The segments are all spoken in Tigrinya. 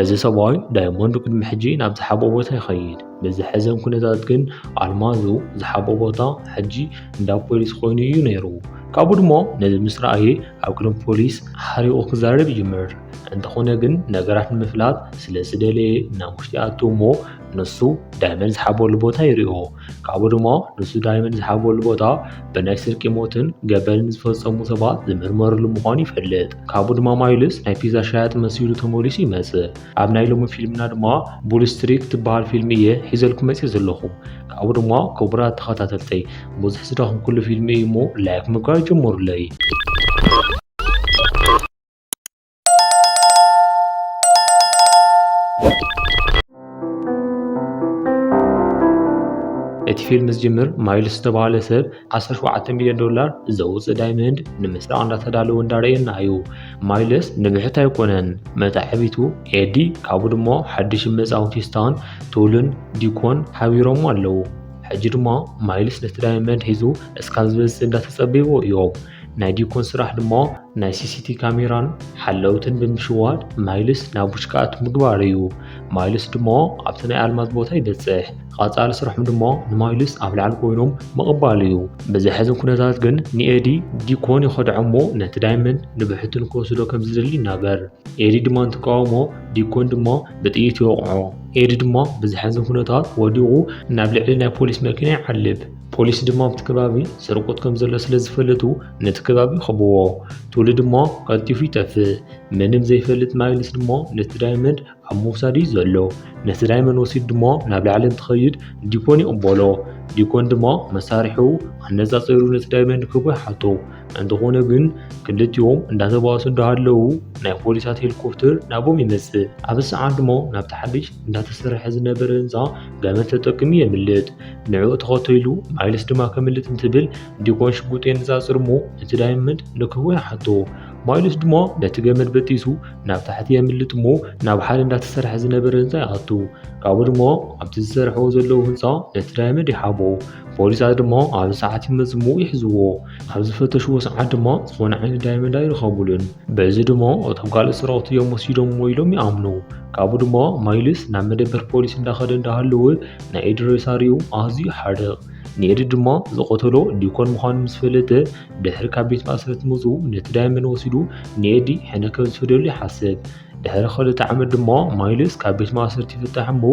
እዚ ሰብኣይ ዳይመንዱ ቅድሚ ሕጂ ናብ ዝሓቦ ቦታ ይኸይድ። ብዘሕዘን ኩነታት ግን ኣልማዙ ዝሓቦ ቦታ ሕጂ እንዳ ፖሊስ ኮይኑ እዩ ነይሩ። ካብኡ ድማ ነዚ ምስ ረኣየ ኣብ ቅድሚ ፖሊስ ሓሪቑ ክዛረብ ይጅምር። እንተኾነ ግን ነገራት ንምፍላጥ ስለ ዝደለየ ናብ ውሽጢ ኣቱ እሞ ንሱ ዳይመንድ ዝሓበሉ ቦታ ይሪኦ። ካብኡ ድማ ንሱ ዳይመንድ ዝሓበሉ ቦታ ብናይ ስርቂ ሞትን ገበንን ዝፈጸሙ ሰባት ዝምርመርሉ ምዃኑ ይፈልጥ። ካብኡ ድማ ማይልስ ናይ ፒዛ ሸያጢ መሲሉ ተመሊሱ ይመጽእ። ኣብ ናይ ሎሚ ፊልምና ድማ ቡል ስትሪት ትበሃል ፊልም እየ ሒዘልኩም መጽየ ዘለኹ። ካብኡ ድማ ክቡራት ተኸታተልተይ ብዙሕ ዝደኸምኩሉ ፊልም እዩ እሞ ላይክ ምግባር ጀምሩለይ። እቲ ፊልም ዝጅምር ማይልስ ዝተባህለ ሰብ ዓሰርተ ሸውዓተ ሚልዮን ዶላር ዘውፅእ ዳይመንድ ንምስራቕ እንዳተዳለወ እንዳረእየና እዩ። ማይልስ ንብሕት ኣይኮነን መታዕቢቱ ኤዲ ካብኡ ድማ ሓድሽ መፃውቲ ስታን ቱልን ዲኮን ሓቢሮም ኣለዉ። ሕጂ ድማ ማይልስ ነቲ ዳይመንድ ሒዙ እስካብ ዝበፅእ እንዳተፀበይዎ እዮም። ናይ ዲኮን ስራሕ ድማ ናይ ሲሲቲ ካሜራን ሓለውትን ብምሽዋድ ማይልስ ናብ ውሽጢ ክኣቱ ምግባር እዩ። ማይልስ ድማ ኣብቲ ናይ ኣልማዝ ቦታ ይበፅሕ። ቀፃሊ ስርሖም ድማ ንማይልስ ኣብ ላዕሊ ኮይኖም ምቕባል እዩ። ብዘሕዝን ኩነታት ግን ንኤዲ ዲኮን ይኸድዖ እሞ ነቲ ዳይመንድ ንብሕቱ ንክወስዶ ከም ዝደሊ ይናገር። ኤዲ ድማ እንትቃወሞ ዲኮን ድማ ብጥይት ይወቕዖ። ኤዲ ድማ ብዘሕዝን ኩነታት ወዲቑ ናብ ልዕሊ ናይ ፖሊስ መኪና ይዓልብ። ፖሊስ ድማ ኣብቲ ከባቢ ስርቆት ከም ዘሎ ስለ ዝፈለጡ ነቲ ከባቢ ይኸብዎ። ቱሉ ድማ ቀልጢፉ ይጠፍእ። ምንም ዘይፈልጥ ማይልስ ድማ ነቲ ዳይመንድ ኣብ ምውሳድ እዩ ዘሎ። ነቲ ዳይመንድ ወሲዱ ድማ ናብ ላዕሊ እንትኸይድ ዲኮን ይቕበሎ። ዲኮን ድማ መሳርሒኡ ኣነጻጺሩ ነቲ ዳይመንድ ክህቦ ይሓቶ። እንተኾነ ግን ክልቲኦም እንዳተባእሱ እንዳሃለዉ ናይ ፖሊሳት ሄሊኮፕተር ናቦም ይመጽእ። ኣብዚ ሰዓት ድማ ናብቲ ሓድሽ እንዳተሰርሐ ዝነበረ ህንጻ ገመድ ተጠቂሙ የምልጥ። ንዕኡ ተኸቲሉ ማይልስ ድማ ከምልጥ እንትብል ዲኮን ሽጉጥ የነጻጽር እሞ ነቲ ዳይመንድ ንክህቦ ይሓቶ። ማይልስ ድማ ነቲ ገመድ በጢሱ ናብ ታሕቲ የምልጥ እሞ ናብ ሓደ እንዳተሰርሐ ዝነበረ ህንጻ ይኣቱ። ካብኡ ድማ ኣብቲ ዝሰርሕዎ ዘለዉ ህንጻ ነቲ ዳይመንድ ይሃቦ። ፖሊሳት ድማ ኣብዚ ሰዓት ይመጽኡ እሞ ይሕዝዎ። ኣብ ዝፈተሽዎ ሰዓት ድማ ዝኾነ ዓይነት ዳይመንድ ኣይረኸቡሉን። በዚ ድማ እቶም ካልእ ሰረቕቲ እዮም ወሲዶምዎ ኢሎም ይኣምኑ። ካብኡ ድማ ማይልስ ናብ መደበር ፖሊስ እንዳኸደ እንዳሃለወ ናይ ኤዲ ሬሳ ሪኡ ኣዝዩ ይሓርቕ። ንኤዲ ድማ ዝቐተሎ ዲኮን ምዃኑ ምስ ፈለጠ ድሕሪ ካብ ቤት ማእሰርቲ ምውፅኡ ነቲ ዳይመንድ ወሲዱ ንኤዲ ሕነ ከም ዝፈደሉ ይሓስብ። ድሕሪ ክልተ ዓመት ድማ ማይልስ ካብ ቤት ማእሰርቲ ይፍታሕ እሞ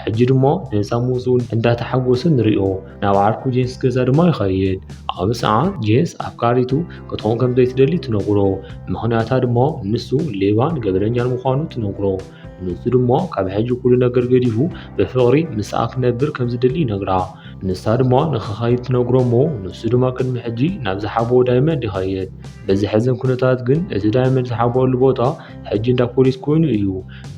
ሕጂ ድማ ነፃ ምውፅኡ እንዳተሓጎሰ ንሪኦ። ናብ ዓርኩ ጄንስ ገዛ ድማ ይኸይድ። ኣብዚ ሰዓት ጄንስ ኣፍቃሪቱ ክትኾን ከም ዘይትደሊ ትነግሮ። ምኽንያታ ድማ ንሱ ሌባን ገበነኛን ምዃኑ ትነግሮ። ንሱ ድማ ካብ ሕጂ ኩሉ ነገር ገዲፉ ብፍቕሪ ምስኣ ክነብር ከም ዝደሊ ይነግራ። ንሳ ድማ ንኽኸይድ ትነግሮ እሞ ንሱ ድማ ቅድሚ ሕጂ ናብ ዝሓቦ ዳይመንድ ይኸይድ። በዚ ሕዝን ኩነታት ግን እቲ ዳይመንድ ዝሓበሉ ቦታ ሕጂ እንዳ ፖሊስ ኮይኑ እዩ።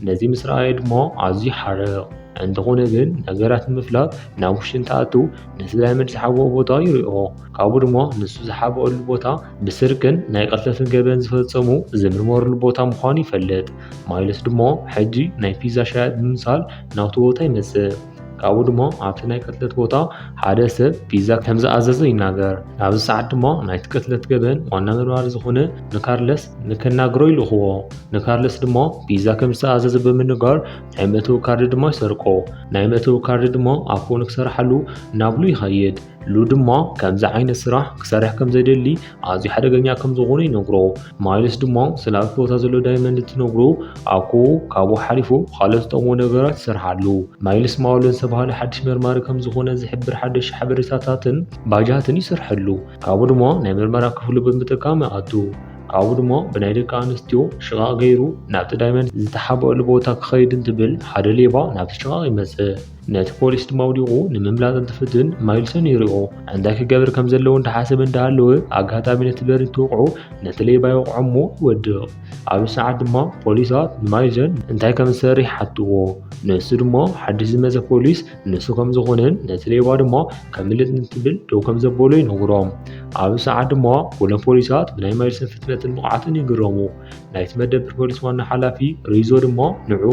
ነዚ ምስ ረኣየ ድማ ኣዝዩ ይሓርቕ። እንተኾነ ግን ነገራት ንምፍላጥ ናብ ውሽጢ እንትኣቱ ነቲ ዳይመንድ ዝሓብኦ ቦታ ይሪኦ። ካብኡ ድማ ንሱ ዝሓብኦሉ ቦታ ብስርቅን ናይ ቅትለትን ገበን ዝፈጸሙ ዝምርመሩሉ ቦታ ምዃኑ ይፈልጥ። ማይልስ ድማ ሕጂ ናይ ፒዛ ሸያጥ ብምምሳል ናብቲ ቦታ ይመጽእ። ካብኡ ድማ ኣብቲ ናይ ቅትለት ቦታ ሓደ ሰብ ፒዛ ከም ዝኣዘዘ ይናገር። ኣብዚ ሰዓት ድማ ናይቲ ቅትለት ገበን ዋና መርማሪ ዝኾነ ንካርለስ ንከናግሮ ይልእኽዎ። ንካርለስ ድማ ፒዛ ከም ዝተኣዘዘ ብምንጋር ናይ መእተዊ ካርድ ድማ ይሰርቆ። ናይ መእተዊ ካርድ ድማ ኣብ ፎኑ ክሰርሓሉ ናብሉ ይኸይድ። ሉ ድማ ከምዚ ዓይነት ስራሕ ክሰርሕ ከም ዘይደሊ ኣዝዩ ሓደገኛ ከም ዝኾነ ይነግሮ። ማይልስ ድማ ስለ ኣብቲ ቦታ ዘሎ ዳይመንድ እንትነግሮ ኣኮ ካብኡ ሓሊፉ ካልኦት ዝጠቕሞ ነገራት ይሰርሓሉ። ማይልስ ማውለን ዝተባህለ ሓድሽ መርማሪ ከም ዝኾነ ዝሕብር ሓደሽ ሓበሬታታትን ባጃትን ይሰርሐሉ። ካብኡ ድማ ናይ ምርመራ ክፍሉ ብምጥቃም ይኣቱ። ካብኡ ድማ ብናይ ደቂ ኣንስትዮ ሽቓቕ ገይሩ ናብቲ ዳይመንድ ዝተሓብኦሉ ቦታ ክኸይድ እንትብል ሓደ ሌባ ናብቲ ሽቓቕ ይመጽእ። ነቲ ፖሊስ ድማ ኣውዲቑ ንምምላጥ እንትፍትን ማይልሰን ይሪኦ። እንታይ ክገብር ከም ዘለዎ እንዳሓሰበ እንዳሃለወ ኣጋጣሚ ነቲ በሪ እንትወቕዖ ነቲ ሌባ ይወቕዖ እሞ ይወድቕ። ኣብዚ ሰዓት ድማ ፖሊሳት ንማይልሰን እንታይ ከም ዝሰርሕ ይሓትዎ። ንሱ ድማ ሓድሽ ዝመጸ ፖሊስ ንሱ ከም ዝኾነን ነቲ ሌባ ድማ ከምልጥ እንትብል ደው ከም ዘበሎ ይነግሮም። ኣብዚ ሰዓት ድማ ኩሎም ፖሊሳት ብናይ ማይልሰን ፍጥነትን ብቕዓትን ይግረሙ። ናይቲ መደበር ፖሊስ ዋና ሓላፊ ሪዞ ድማ ንዕኡ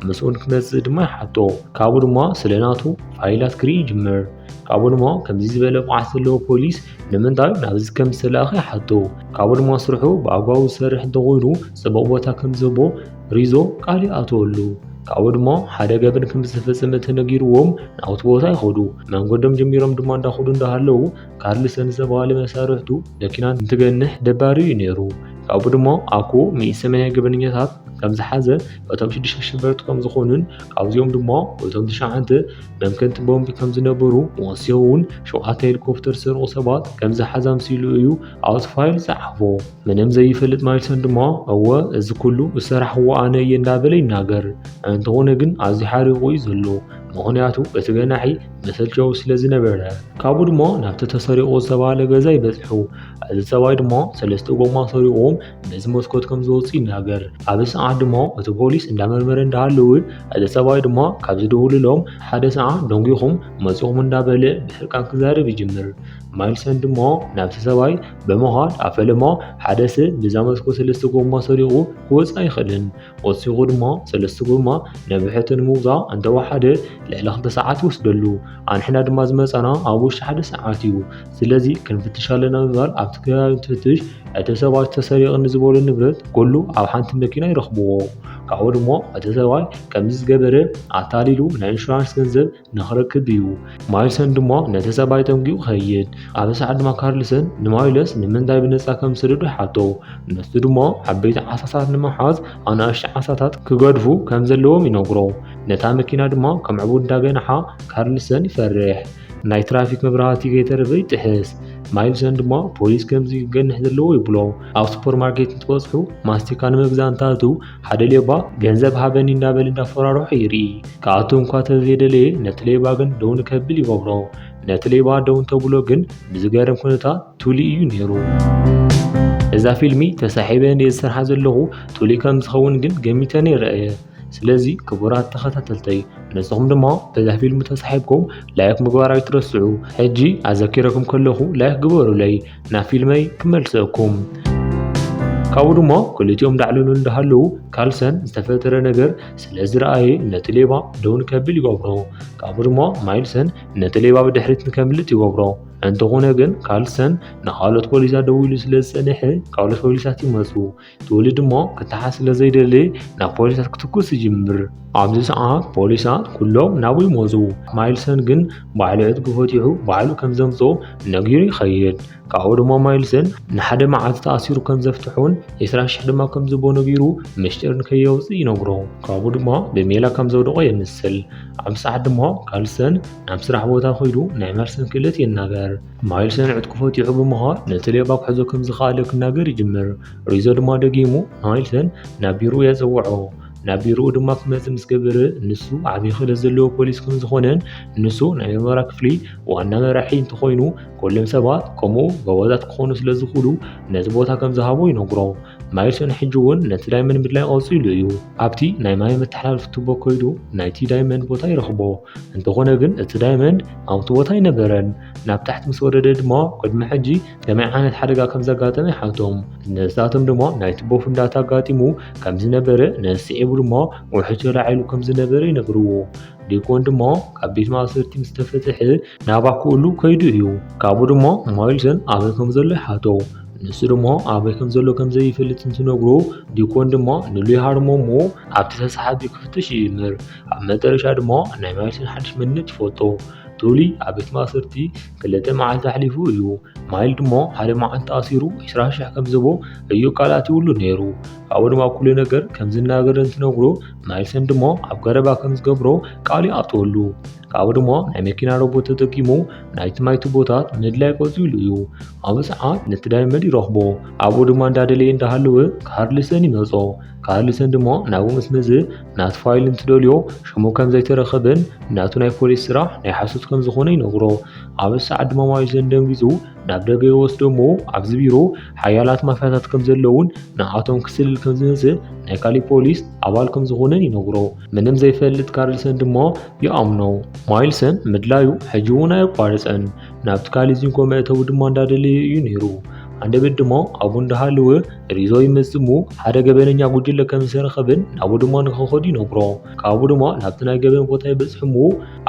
ምስኡ ንክመጽእ ድማ ይሓቶ። ካብኡ ድማ ስለ ናቱ ፋይላት ክርኢ ይጅምር። ካብኡ ድማ ከምዚ ዝበለ ብቕዓት ዘለዎ ፖሊስ ንምንታይ ናብዚ ከም ዝተላእኸ ይሓቶ። ካብኡ ድማ ስርሑ ብኣግባቡ ዝሰርሕ እንተኾይኑ ጽቡቕ ቦታ ከም ዝህቦ ሪዞ ቃል ይኣትወሉ። ካብኡ ድማ ሓደ ገበን ከም ዝተፈጸመ ተነጊርዎም ናብቲ ቦታ ይኸዱ። መንገዶም ጀሚሮም ድማ እንዳኸዱ እንዳሃለዉ ካርልሰን ዝተባህለ መሳርሕቱ መኪና እንትገንሕ ደባሪ እዩ ነይሩ። ካብኡ ድማ ኣኮ ሚእቲ ሰማንያ ገበነኛታት ከም ዝሓዘ እቶም ሽዱሽተ ኣሸበርቲ ከም ዝኾኑን ካብዚኦም ድማ እቶም ትሽዓተ መምከንቲ ቦምቢ ከም ዝነበሩ ወሲኹ እውን ሸውዓተ ሄሊኮፕተር ዝሰርቑ ሰባት ከም ዝሓዘ ኣምሲሉ እዩ ኣብቲ ፋይል ዝጸሓፎ። ምንም ዘይፈልጥ ማይልሰን ድማ እወ እዚ ኩሉ ዝሰራሕኽዎ ኣነ እየ እንዳበለ ይናገር። እንተኾነ ግን ኣዝዩ ሓሪቑ እዩ ዘሎ፣ ምኽንያቱ እቲ ገናሒ መሰልቸዊ ስለ ዝነበረ። ካብኡ ድማ ናብቲ ተሰሪቑ ዝተባህለ ገዛ ይበጽሑ። እዚ ሰብኣይ ድማ ሰለስተ ጎማ ሰሪቑዎም በዚ መስኮት ከም ዝወጹ ይናገር። ኣብዚ ሰዓት ድማ እቲ ፖሊስ እንዳመርመረ እንዳሃለወ እቲ ሰብኣይ ድማ ካብ ዝድውልሎም ሓደ ሰዓት ደንጒኹም መጺኹም እንዳበለ ብሕርቃን ክዛረብ ይጅምር። ማይልሰን ድማ ናብቲ ሰብኣይ ብምኻድ ኣብ ፈለማ ሓደ ሰብ ብዛ መስኮት ሰለስተ ጎማ ሰሪቑ ክወጽእ ኣይኽእልን። ወሲኹ ድማ ሰለስተ ጎማ ነብሕቲ ንምውጻእ እንተወሓደ ልዕሊ ክልተ ሰዓት ይወስደሉ። ኣንሕና ድማ ዝመጻና ኣብ ውሽጢ ሓደ ሰዓት እዩ። ስለዚ ክንፍትሽ ኣለና ብምባል ኣብቲ ከባቢ እንትፍትሽ እቲ ሰብኣይ ተሰሪቕኒ ዝበሎ ንብረት ኩሉ ኣብ ሓንቲ መኪና ይረኽብዎ። ካብኡ ድማ እቲ ሰብኣይ ከምዚ ዝገበረ ኣታሊሉ ናይ ኢንሹራንስ ገንዘብ ንኽረክብ እዩ። ማይልሰን ድማ ነቲ ሰብኣይ ጠንቂቑ ይኸይድ። ኣብ ሰዓት ድማ ካርልሰን ንማይለስ ንምንታይ ብነጻ ከም ዝሰደዶ ይሓቶ። ንሱ ድማ ዓበይቲ ዓሳታት ንምሓዝ ኣናእሽቱ ዓሳታት ክገድፉ ከም ዘለዎም ይነግሮ። ነታ መኪና ድማ ከም ዕቡድ እንዳገንሓ ካርልሰን ይፈርሕ። ናይ ትራፊክ መብራህቲ ከይተረፈ ይጥሕስ። ማይልሰን ድማ ፖሊስ ከምዚ ክገንሕ ዘለዎ ይብሎ። ኣብ ሱፐርማርኬት እንትበጽሑ ማስቲካ ንምግዛእ እንተኣትው ሓደ ሌባ ገንዘብ ሃበኒ እንዳበለ እንዳፈራርሖ ይርኢ። ክኣቱ እንኳ ተዘይደለየ ነቲ ሌባ ግን ደው ንከብል ይገብሮ። ነቲ ሌባ ደው እንተብሎ ግን ብዝገርም ኩነታት ቱሊ እዩ ነይሩ። እዛ ፊልሚ ተሳሒበ እንድየ ዝሰርሓ ዘለኹ ቱሊ ከም ዝኸውን ግን ገሚተ ነይረ እየ። ስለዚ ክቡራት ተኸታተልተይ ንስኹም ድማ በዛ ፊልም ተሳሒብኩም ላይክ ምግባር ኣይትረስዑ። ሕጂ ኣዘኪረኩም ከለኹ ላይክ ግበሩለይ ናብ ፊልመይ ክመልሰኩም። ካብኡ ድማ ክልቲኦም ዳዕለሉ እንዳሃለዉ ካርልሰን ዝተፈጠረ ነገር ስለ ዝረኣየ ነቲ ሌባ ደው ንከብል ይገብሮ። ካብኡ ድማ ማይልሰን ነቲ ሌባ ብድሕሪት ንከምልጥ ይገብሮ። እንተኾነ ግን ካርልሰን ንኻልኦት ፖሊሳት ደዊሉ ስለ ዝጸንሐ ካልኦት ፖሊሳት ይመጹ። ቱሊ ድማ ክትሓዝ ስለ ዘይደሊ ናብ ፖሊሳት ክትኩስ ይጅምር። ኣብዚ ሰዓት ፖሊሳት ኩሎም ናብኡ ይመጹ። ማይልሰን ግን ባዕሉ ዕጥቁ ፈቲሑ ባዕሉ ከም ዘምጽኦ ነጊሩ ይኸይድ። ካብኡ ድማ ማይልሰን ንሓደ መዓልቲ ተኣሲሩ ከም ዘፍትሖን ዕስራ ሽሕ ድማ ከም ዝቦ ነጊሩ ምሽጢር ንከየውጽእ ይነግሮ። ካብኡ ድማ ብሜላ ከም ዘውደቖ የምስል። ኣብዚ ሰዓት ድማ ካርልሰን ናብ ስራሕ ቦታ ከይዱ ናይ ማይልሰን ክእለት የናገር። ማይልሰን ዕጥቁ ፈቲሑ ብምዃድ ነቲ ሌባ ክሕዞ ከም ዝኸኣለ ክናገር ይጅምር። ሪዞ ድማ ደጊሙ ማይልሰን ናብ ቢሮኡ የጽውዖ። ናብ ቢሮኡ ድማ ክመጽእ ምስ ገበረ ንሱ ዓቢ ክእለት ዘለዎ ፖሊስ ከም ዝኾነን ንሱ ናይ ምርመራ ክፍሊ ዋና መራሒ እንተኾይኑ ኩሎም ሰባት ከምኡ ጎበዛት ክኾኑ ስለ ዝኽእሉ ነቲ ቦታ ከም ዝሃቦ ይነግሮ። ማይልሰን ሕጂ እውን ነቲ ዳይመንድ ምድላይ ቀጺሉ እዩ። ኣብቲ ናይ ማይ መተሓላለፊ ቱቦ ከይዱ ናይቲ ዳይመንድ ቦታ ይረኽቦ። እንተኾነ ግን እቲ ዳይመንድ ኣብቲ ቦታ ኣይነበረን። ናብ ታሕቲ ምስ ወረደ ድማ ቅድሚ ሕጂ ከመይ ዓይነት ሓደጋ ከም ዘጋጠመ ይሓቶም። ንሳቶም ድማ ናይ ቱቦ ፍንዳታ ኣጋጢሙ ከም ዝነበረ ነዚ ስዒቡ ድማ ውሕጅ ተላዒሉ ከም ዝነበረ ይነግርዎ። ዲኮን ድማ ካብ ቤት ማእሰርቲ ምስ ተፈትሐ ናብ ኣኮሉ ከይዱ እዩ። ካብኡ ድማ ማይልሰን ኣበይ ከም ዘሎ ይሓቶ። ንሱ ድማ ኣበይ ከም ዘሎ ከም ዘይፈልጥ እንትነግሮ ዲኮን ድማ ንሉይ ሃርሞ እሞ ኣብቲ ተሳሓቢ ክፍትሽ ይጅምር። ኣብ መጨረሻ ድማ ናይ ማይልሰን ሓድሽ መንነት ይፈልጦ። ቱሊ ኣብ ቤት ማእሰርቲ ክልተ መዓልቲ ኣሕሊፉ እዩ። ማይል ድማ ሓደ መዓልቲ ኣሲሩ ዕስራ ሽሕ ከም ዝቦ እዩ ቃል ኣትይሉ ነይሩ። ካብኡ ድማ ኩሉ ነገር ከም ዝናገር እንትነግሮ ማይልሰን ድማ ኣብ ገረባ ከም ዝገብሮ ቃል ይኣትወሉ። ካብኡ ድማ ናይ መኪና ሮቦት ተጠቂሙ ናይቲ ማይ ቱቦታት ምድላይ ቀጺሉ እዩ። ኣብ ሰዓት ነቲ ዳይመንድ ይረኽቦ። ኣብኡ ድማ እንዳደለየ እንዳሃለወ ካርልሰን ይመጾ። ካርልሰን ድማ ናብኡ ምስ መዘ ናቲ ፋይል እንትደልዮ ሽሙ ከም ዘይተረኸበን ናቱ ናይ ፖሊስ ስራሕ ናይ ሓሶት ከም ዝኾነ ይነግሮ። ኣብ ሰዓት ድማ ማይልሰን ደንጊጹ ናብ ደገ ይወስዶ እሞ ኣብዚ ቢሮ ሓያላት ማፍያታት ከም ዘለውን ንኣቶም ክስልል ከም ዝመጽእ ናይ ካሊ ፖሊስ ኣባል ከም ዝኾነን ይነግሮ። ምንም ዘይፈልጥ ካርልሰን ድማ ይኣምኖ። ማይልሰን ምድላዩ ሕጂ እውን ኣየቋረጸን። ናብቲ ካሊ ዚንኮ መእተዊ ድማ እንዳደለየ እዩ ነይሩ። ኣንደበት ድማ ኣብኡ እንዳሃለወ ሪዞ ይመጽእ እሞ ሓደ ገበነኛ ጉጅለ ከም ዝተረኸበን ናብኡ ድማ ንክኸዱ ይነግሮ። ካብኡ ድማ ናብቲ ናይ ገበን ቦታ ይበጽሑ እሞ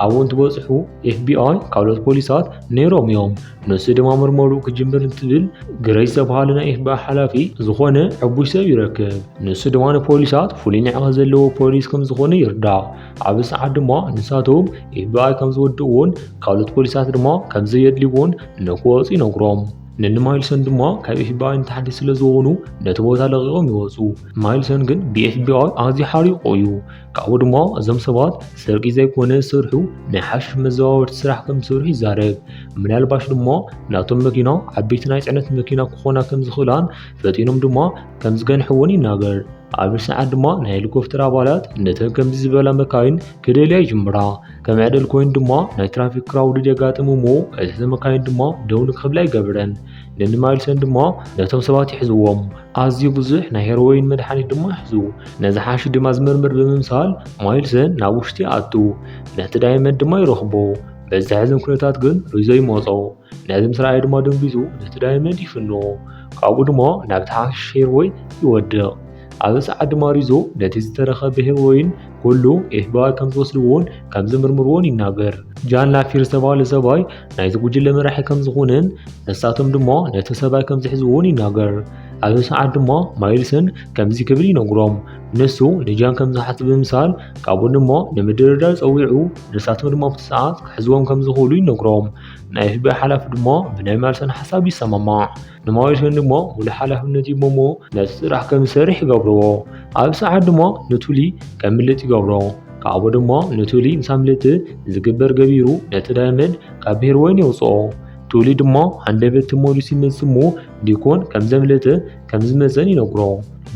ኣብኡ እንትበጽሑ ኤፍ ቢ ኣይ ካልኦት ፖሊሳት ነይሮም እዮም። ንሱ ድማ ምርመርኡ ክጅምር እንትብል ግሬስ ዝተባሃለ ናይ ኤፍ ቢ ኣይ ሓላፊ ዝኾነ ዕቡሽ ሰብ ይረክብ። ንሱ ድማ ንፖሊሳት ፍሉይ ንዕቐት ዘለዎ ፖሊስ ከም ዝኾነ ይርዳእ። ኣብዚ ሰዓት ድማ ንሳቶም ኤፍ ቢ ኣይ ከም ዝወድእዎን ካልኦት ፖሊሳት ድማ ከም ዘየድልይዎን ንክወፁ ይነግሮም። ንማይልሰን ድማ ካብ ኤፍ ቢ ኣይ ንታሕቲ ስለ ዝኾኑ ነቲ ቦታ ለቒቖም ይወፁ። ማይልሰን ግን ብ ኤፍ ቢ ኣይ ኣዝዩ ሓሪቑ እዩ። ካብኡ ድማ እዞም ሰባት ስርቂ ዘይኮነ ዝሰርሑ ናይ ሓሽሽ መዘዋወርቲ ስራሕ ከም ዝሰርሑ ይዛረብ። ምናልባሽ ድማ ናቶም መኪና ዓበይቲ ናይ ጽዕነት መኪና ክኾና ከም ዝኽእላን ፈጢኖም ድማ ከም ዝገንሕዎን ይናገር። ኣብዚ ሰዓት ድማ ናይ ሄሊኮፕተር ኣባላት ነተን ከምዚ ዝበላ መካይን ክደልያ ይጅምራ። ከም ዕድል ኮይኑ ድማ ናይ ትራፊክ ክራውድድ የጋጥም እሞ እተን መካይን ድማ ደው ንክብላ ይገብረን። ንማይልሰን ድማ ነቶም ሰባት ይሕዝዎም። ኣዝዩ ብዙሕ ናይ ሄሮይን መድሓኒት ድማ ይሕዙ። ነዚ ሓሽሽ ድማ ዝምርምር ብምምሳል ማይልሰን ናብ ውሽጢ ይኣቱ። ነቲ ዳይመንድ ድማ ይረኽቦ። በዚ ዘሕዝን ኩነታት ግን ሪዞ ይመጾ። ነዚ ምስ ረኣየ ድማ ደንጊጹ ነቲ ዳይመንድ ይፍንዎ። ካብኡ ድማ ናብቲ ሓሽሽ ሄሮይን ይወድቕ። ኣብዚ ሰዓት ድማ ሪዞ ነቲ ዝተረኸበ ሄሮይን ኩሉ ኤፍ ቢ ኣይ ከም ዝወስድዎን ከም ዝምርምርዎን ይናገር። ጃን ላፊር ዝተባህለ ሰብኣይ ናይዚ ጉጅለ መራሒ ከም ዝኾነን ንሳቶም ድማ ነቲ ሰብኣይ ከም ዝሕዝዎን ይናገር። ኣብዚ ሰዓት ድማ ማይልሰን ከምዚ ክብል ይነግሮም። ንሱ ንጃን ከም ዝሓቶ ብምምሳል ካብኡ ድማ ንምድርዳር ጸዊዑ ንሳቶም ድማ ኣብቲ ሰዓት ክሕዝዎም ከም ዝኽእሉ ይነግሮም። ናይ ኤፍ ቢ ኣይ ሓላፊ ድማ ብናይ ማይልሰን ሓሳብ ይሰማማዕ። ንማይልሰን ድማ ሙሉእ ሓላፍነት ይህቦሞ ነቲ ስራሕ ከም ዝሰርሕ ይገብርዎ። ኣብ ሰዓት ድማ ንቱሊ ከምልጥ ይገብሮ። ካብኡ ድማ ንቱሊ ምስ ኣምለጠ ዝግበር ገቢሩ ነቲ ዳይመንድ ካብ ሄሮይን የውፅኦ። ቱሊ ድማ ኣንደበት ተመሊሱ ይመጽእ እሞ ዲኮን ከም ዘምለጠ ከም ዝመጸን ይነግሮ።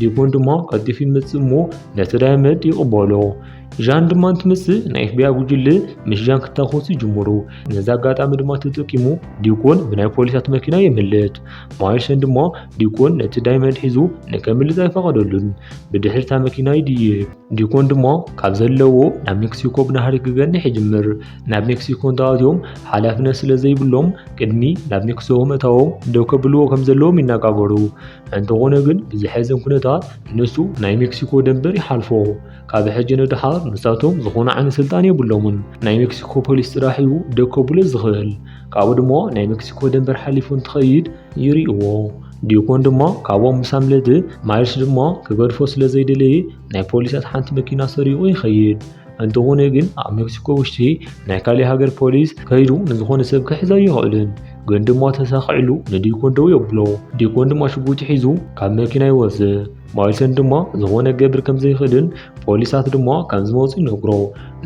ዲኮን ድማ ቀልጢፉ ይመጽእ እሞ ነቲ ዳይመንድ ይቕበሎ። ዣን ድማ እንትመጽእ ናይ ኤፍ ቢ ኣይ ጉጅለ ምስ ዣን ክታኮሱ ይጅምሩ። ነዚ ኣጋጣሚ ድማ ተጠቂሙ ዲኮን ብናይ ፖሊሳት መኪና የምልጥ። ማይልሰን ድማ ዲኮን ነቲ ዳይመንድ ሒዙ ንከምልጥ ኣይፈቐደሉን። ብድሕሪ እታ መኪና ይድይብ። ዲኮን ድማ ካብ ዘለዎ ናብ ሜክሲኮ ብናህሪ ክገንሕ ይጅምር። ናብ ሜክሲኮ እንተኣትዮም ሓላፍነት ስለ ዘይብሎም ቅድሚ ናብ ሜክሲኮ ምእታዎም ደው ከብልዎ ከም ዘለዎም ይነጋገሩ። እንተኾነ ግን ብዝሐዘን ኩነታት ንሱ ናይ ሜክሲኮ ደንበር ይሓልፎ። ካብ ሕጂ ንደሓር ንሳቶም ዝኾነ ዓይነት ስልጣን የብሎምን። ናይ ሜክሲኮ ፖሊስ ጥራሕ እዩ ደው ከብሎ ዝኽእል። ካብኡ ድማ ናይ ሜክሲኮ ደንበር ሓሊፉ እንትኸይድ ይርእይዎ። ዲኮን ድማ ካብኦም ምስ ኣምለጠ ማይልስ ድማ ክገድፎ ስለ ዘይደለየ ናይ ፖሊሳት ሓንቲ መኪና ሰሪቑ ይኸይድ። እንተኾነ ግን ኣብ ሜክሲኮ ውሽጢ ናይ ካሊእ ሃገር ፖሊስ ከይዱ ንዝኾነ ሰብ ክሕዝ ኣይኽእልን። ግን ድማ ተሳኺዕሉ ንዲኮን ደው የብሎ። ዲኮን ድማ ሽጉጢ ሒዙ ካብ መኪና ይወፅእ። ማይልሰን ድማ ዝኾነ ክገብር ከም ዘይኽእልን ፖሊሳት ድማ ከም ዝመፁ ይነግሮ።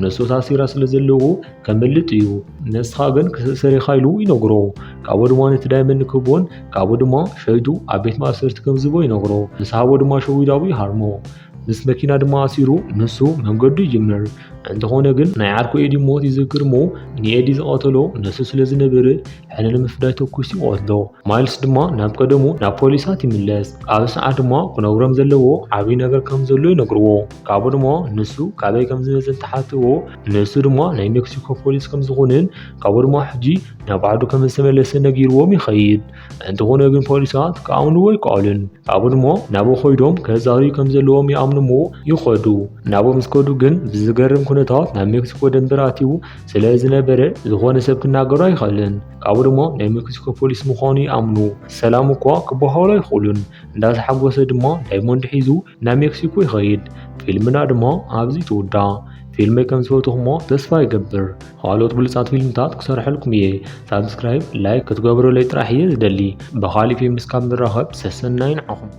ንሱ ታሲራ ስለ ዘለዎ ከምልጥ እዩ። ንስኻ ግን ክትእሰር ኢኻ ኢሉ ይነግሮ። ካብኡ ድማ ነቲ ዳይመንድ ክህቦን ካብኡ ድማ ሸይጡ ኣብ ቤት ማእሰርቲ ከም ዝህቦ ይነግሮ። ምስ ሃቦ ድማ ሸዊዱ ኣብኡ ይሃርሞ። ምስ መኪና ድማ ኣሲሩ ንሱ መንገዱ ይጅምር። እንተኾነ ግን ናይ ዓርኩ ኤዲ ሞት ይዝክር እሞ ንኤዲ ዝቐተሎ ንሱ ስለ ዝነበረ ሕነ ንምፍዳይ ተኩሱ ይቐትሎ። ማይልስ ድማ ናብ ቀደሙ ናብ ፖሊሳት ይምለስ። ኣብዚ ሰዓት ድማ ክነግሮም ዘለዎ ዓብዪ ነገር ከም ዘሎ ይነግርዎ። ካብኡ ድማ ንሱ ካበይ ከም ዝመጸ እንተሓትዎ ንሱ ድማ ናይ ሜክሲኮ ፖሊስ ከም ዝኾነን ካብኡ ድማ ሕጂ ናብ ዓዱ ከም ዝተመለሰ ነጊርዎም ይኸይድ። እንተኾነ ግን ፖሊሳት ክኣምንዎ ኣይከኣሉን። ካብኡ ድማ ናብኡ ከይዶም ከዛርዩ ከም ዘለዎም ይኣምኑ እሞ ይኸዱ። ናብኡ ምስ ከዱ ግን ብዝገርም ኩነታት ናብ ሜክሲኮ ደንበር ኣትዩ ስለ ዝነበረ ዝኾነ ሰብ ክናገሮ ኣይኽእልን። ካብኡ ድማ ናይ ሜክሲኮ ፖሊስ ምዃኑ ይኣምኑ። ሰላም እኳ ክበሃሉ ኣይኽእሉን። እንዳተሓጎሰ ድማ ዳይሞንድ ሒዙ ናብ ሜክሲኮ ይኸይድ። ፊልምና ድማ ኣብዚ ትውዳእ። ፊልመይ ከም ዝፈትኹሞ ተስፋ ይገብር። ካልኦት ብሉጻት ፊልምታት ክሰርሐልኩም እየ። ሳብስክራይብ፣ ላይክ ክትገብሩለይ ጥራሕ እየ ዝደሊ። ብኻሊእ ፊልም እስካብ ንራኸብ ሰሰናይ ንዓኹም።